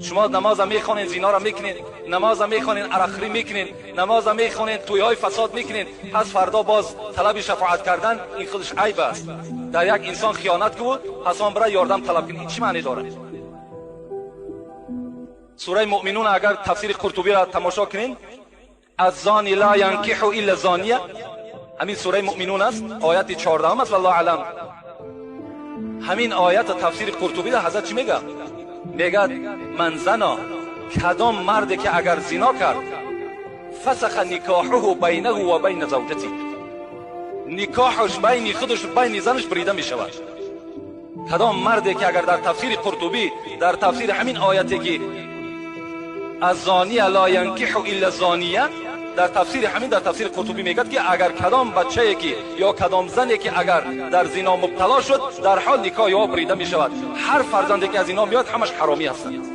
Шумо намоза мехонед, зинора мекунед, намоза мехонед, арақхӯрӣ мекунед, намоза мехонед, тӯйҳои фасод мекунед, пас фардо боз талаби шафоат кардан, ин худаш айб аст. Дар як инсон хиёнат кунад, пас он бира ёрдам талаб кунед, ин чӣ маъне дорад? Сураи Муъминун агар тафсири Қуртубиро тамошо кунед, الزانی لا ینکح الا زانیه، ҳамин сураи Муъминун аст, ояти 14 аст, валлоҳу аълам. Ҳамин оята тафсири Қуртубида ҳазрат чӣ мегӯяд? Мегӯяд: من زنا, кадом марде ки агар зино кард, فسخ نکاحه بینه و بین زوجته, никоҳаш байни худаш, байни занаш бурида мешавад. Кадом марде ки агар, дар тафсири Қуртубӣ, дар тафсири ҳамин ояте ки الزانی لا ینکح الا زانیه, дар тафсири ҳамин, дар тафсири Қуртубӣ мегӯяд, ки агар кадом бачае ки ё кадом зане ки агар дар зино мубтало шуд, дар ҳол никоҳи ё бурида мешавад. Ҳар фарзанде ки аз ино меояд, ҳамаш ҳаромӣ ҳастанд.